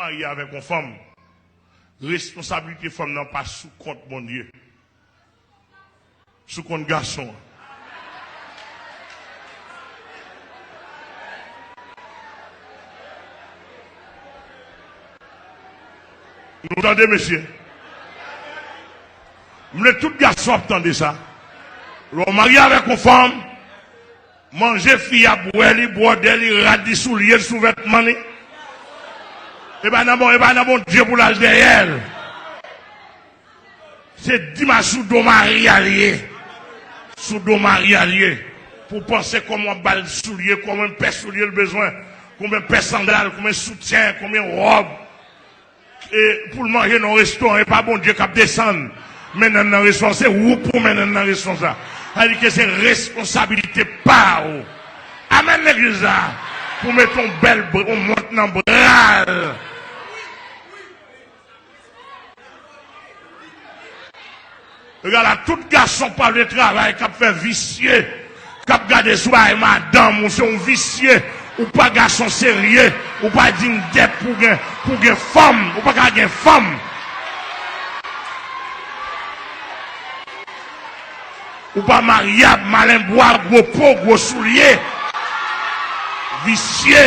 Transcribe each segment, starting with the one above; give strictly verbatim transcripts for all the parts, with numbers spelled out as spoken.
marye avèk yon fanm, responsablite fanm nan pa sou kont Bondye, sou kont gason an. Nou tande, mesye? M vle tout gason ap tande sa. Lè w marye avèk yon fanm, manje fi a, bwè li, bwòdè li, rad li, soulye l, souvètman li, e pa nan bon, e pa nan Bondye pou l al dèyè l. Se dimache sou do mari a l ye. Sou do mari a l ye. Pou w panse kòman w ap ba l soulye, konbyen pè soulye l bezwen, konbyen pè sandal, konbyen soutyen, konbyen wòb. E pou l manje nan restoran, e pa Bondye k ap desann mennen l nan restoran, se ou pou mennen l nan restoran sa. Sa vle di ke se responsabilite pa w. Amèn, legliz la. Pou mete yon bèl br-, yon mont nan bra l. Gade la, tout gason k pa vle travay, k ap fè visye, k ap gade sou bagay madanm, ou se yon visye, ou pa gason serye, ou pa diy dèt pou gen, pou gen fanm, ou pa ka gen fanm. Ou pa maryab, malen bwa, gwo po, gwo soulye, visye.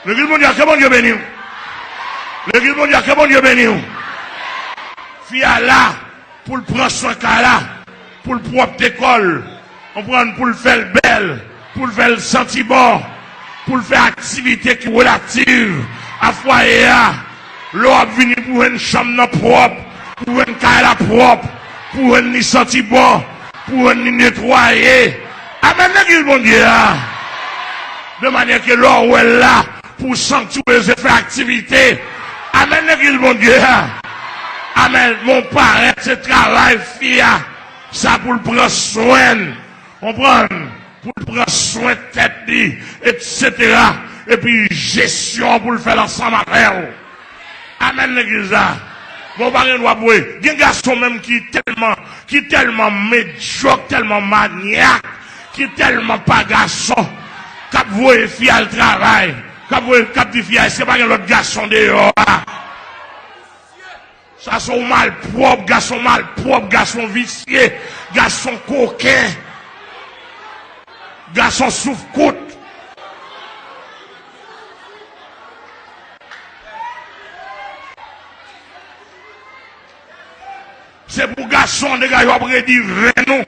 Legliz Bondye a, ke Bondye beni w. Legliz Bondye a, ke Bondye beni w. Fi a la pou l pran swen kay la, pou l pwòpte kò l, konprann, pou l fè l bèl, pou l fè l santi bon, pou l fè aktivite ki relatif a fwaye a. Lè w ap vini pou jwenn chanm nan pwòp, pou jwenn kay la pwòp, pou jwenn li santi bon, pou jwenn li netwaye. Amèn, legliz Bondye a. De manyè ke lè w wè l la, pou w santi w bezwen fè aktivite. Amèn, legliz Bondye a. Amèn. Bon parèt, se travay fi a. Sa pou l pran swen l. Konprann? Pou l pran swen tèt li, etsetera. Epi jesyon an pou l fè l ansanm avè w. Amèn, legliz la. Bon, w pa gen dwa bwe. Gen gason menm ki tèlman, ki tèlman medyòk, tèlman manyak, ki tèlman pa gason, k ap voye fi al travay, k ap voye, k ap di fi a, èske pa gen lòt gason deyò a? Sa se yon malpwòp, gason malpwòp, gason visye, gason koken, gason souf kout. Se pou gason an degaje w ap redi venn ou.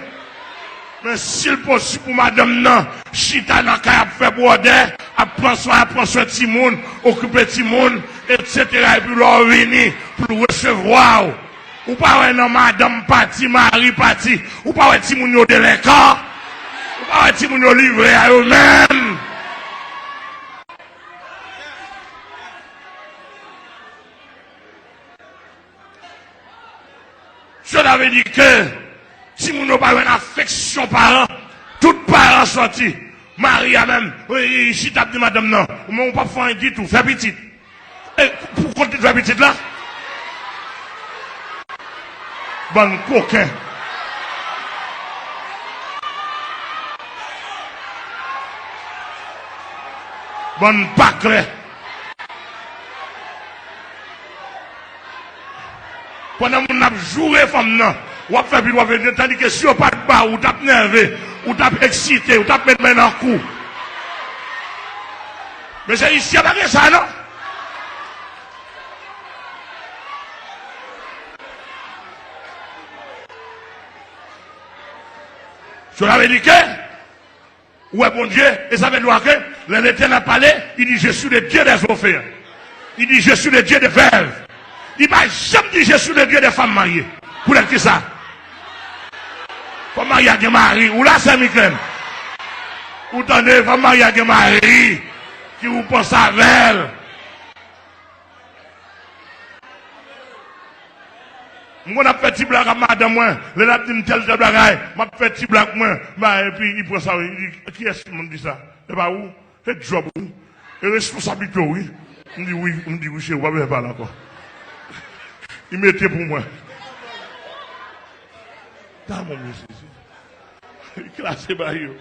Men si l posib pou madanm nan chita nan kay ap fè bwòdè, ap pran swen, ap pran swen timoun, okipe timoun, etsetera. Epi lè w vini, pou l resevwa w. Ou pa wè nan madanm pati, mari pati, ou pa wè timoun yo delenkan, ou pa wè timoun yo livre a yo menm. Cela vle di ke timoun yo pa jwenn afeksyon paran. Tout paran sòti. Mari a menm, wi, chita ap di madanm nan, ou menm ou p ap fè anyen ditou, fè pitit. E pou kont li fè pitit la? Bann koken. Bann pa klè. Pandan moun nan ap joure fanm nan, w ap fè pil, w ap fè pil, tandike si yo pa t ba ou, ou t ap nève, ou t ap eksite, ou t ap met men nan kou. Mesye, isi a pa gen sa non. Cela veut dire que Ou wè Bondye, e sa fè nou ke lè Letènèl ap pale, li di, "Je suis le Dieu des orphelins." Li di, "Je suis le Dieu des veuves." Li pa janm di, "Je suis le Dieu des femmes mariées." Poutèt kisa? Fanm marye a gen mari. Ou la, sè Miklèn? Ou tande, fanm marye a gen mari ki ou panse avè l. M konn ap fè ti blag ak madanm mwen, lè l ap di m tèl tèl bagay, m ap fè ti blag mwen, ba, epi li pran sa, li di, "Kiyès moun di sa? E pa ou? Se djòb ou? E responsablite w, wi." M di, "Wi," m di, "Wi, cheri, w pa bezwen pale ankò." Li mete pou mwen. Damou Jezi. Li klase ba yo.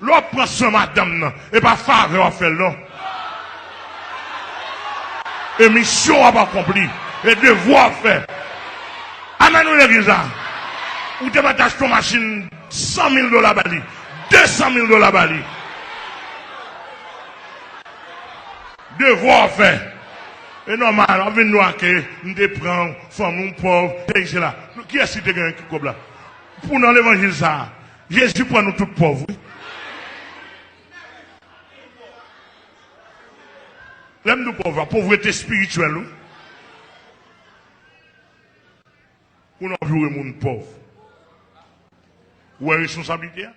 Lè w ap pran swen madanm nan, e pa favè w ap fè l non. E misyon w ap akonpli. E devwa w ap fè. Amèn wi legliz la. Ou te mèt achte yon machin san mil dola ba li. De san mil dola ba li. Devwa w ap fè. E nòmal, w ap vin nou ake, m te pran fanmi w pòv, se isi la. Kiyès ki te gen kòb la? Pou nan levanjil sa a, Jezi pran nou tout pòv, wi. Lè m di w pòv la, povrete espirityèl, wi. Pou n anjoure moun pòv. Ou wè responsablite a?